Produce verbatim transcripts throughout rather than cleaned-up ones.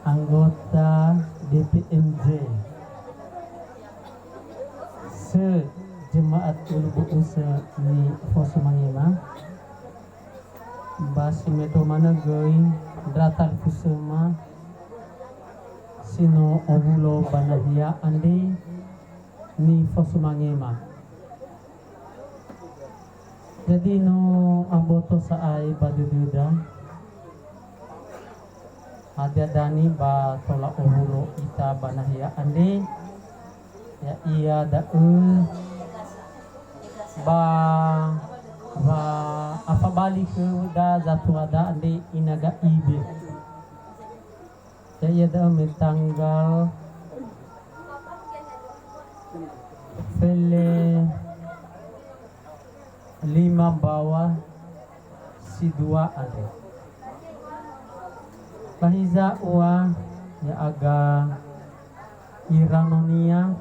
Anggota D P M J, se jemaat ulu bu'usa nifosumangema, ba si mendrua manö göi ndra talifusöma si no owulo ba nahia andre nifosumangema. Jadi no aboto sa'ae ba dödöda, hadia dani ba tola owulo ita ba nahia andre, ya'ia da'ö ba, ba afabali khöda zatuada andre ina Ga'ibe. Ya'ia da'ö me tanggal fele lima mbaŵa si dua andre. Ba hiza ua ya'aga iraononia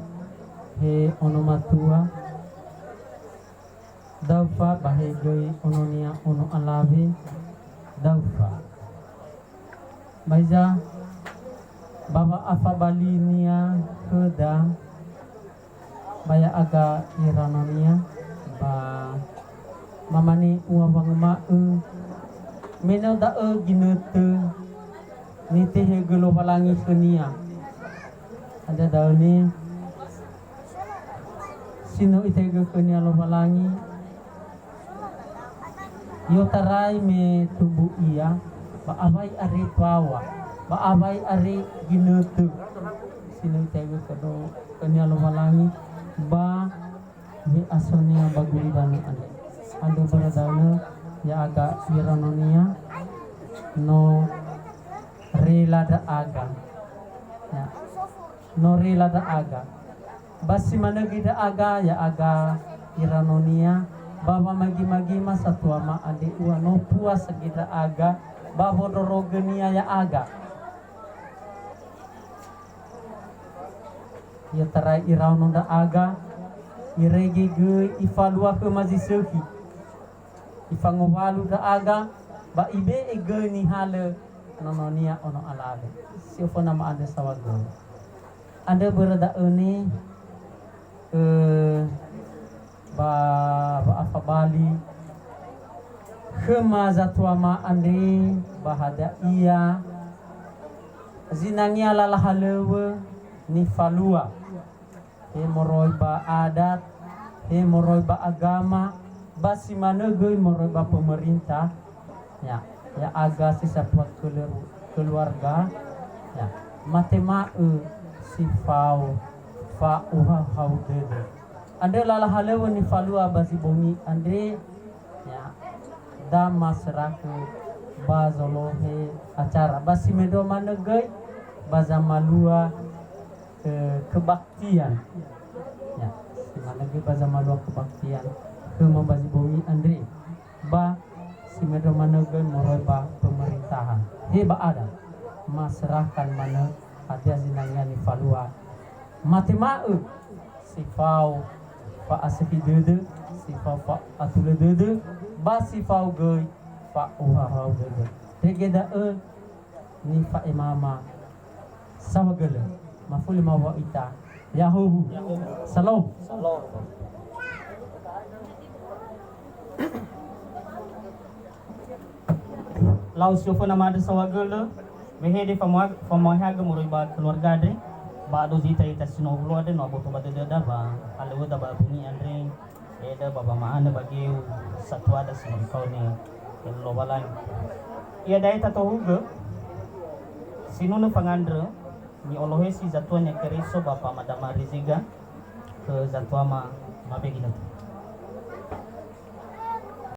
he ono matua, daofa ba he göi ononia ono alawe, daofa. Ba hiza, ba wa'afabalinia khöda, ba ya'aga iraononia, ba mamane ua wanguma'ö, me no da'ö ginötö nitehegö Lowalangi khönia. Hadia da'ö ne si no itehegö khönia Lowalangi, i'otarai me tumbu ia, ba awai are mbaŵa, ba awai are ginötö, si no itehegö khö-, khönia Lowalangi, ba we'asonia ba gulidanö andre. Andrö mbörö da'ö ya'aga iraononia, no rela ndra'aga. Ya. No rela ndra'aga. Ba si manö göi ndra'aga, ya'aga iraononia, ba wamagi-magima satuama andre ua no puasa göi ndra'aga, ba wondrorogönia ya'aga. I'otarai iraono ndra'aga, irege göi ifalua khöma zi sökhi. Ifangowalu ndra'aga, ba ibe'e göi nihalö nononia ono alawe. Si oföna ma'andrö saohagölö. Andrö mbörö da'ö ne, ö, ba wa'afabali khöma zatuama andre ba hadia ia zinangea lala halöŵö nifalua. He moroi ba adat, he moroi ba agama, ba si manö göi moroi ba pemerintah, ya, ya'aga si satuat keleu-, keluarga, ya, matema'ö si fao fa'ohahau dödö. Andrö lala halöŵö nifalua ba zi bongi andre, ya, da maserakhö ba zolohe acara. Ba si mendrua manö göi ba zamalua, eh, kebak-, kebaktian. Ya, si manö göi ba zamalua kebaktian khöma ba zi bongi andre. Ba si mendrua manö göi moroi ba pemerintahan. He ba adat, maserahkan manö hadia zinangea nifalua. Matema'ö si fao fa'asökhi dödö, si fao fa'atulö dödö, ba si fao göi fa'ohahau dödö. Irege da'ö nifa'emama saohagölö. Mafuli maŵa'ö ita. Ya'ahowu. Salom. Lau si oföna ma'andrö saohagölö, wehede famoa-, famohehagö moroi ba keluarga andre, ba ado zita ita si no owulo andre no aboto ba dödöda ba halöŵöda ba bongi andre. Edö ba wama'anö ba geu satuada si no ikaoni Lowalangi. Iada'e tatohugö, sinunö fangandrö ni'olohesi zatua Niha Keriso ba Pamadama Riziga khö zatuama mabe ginötö.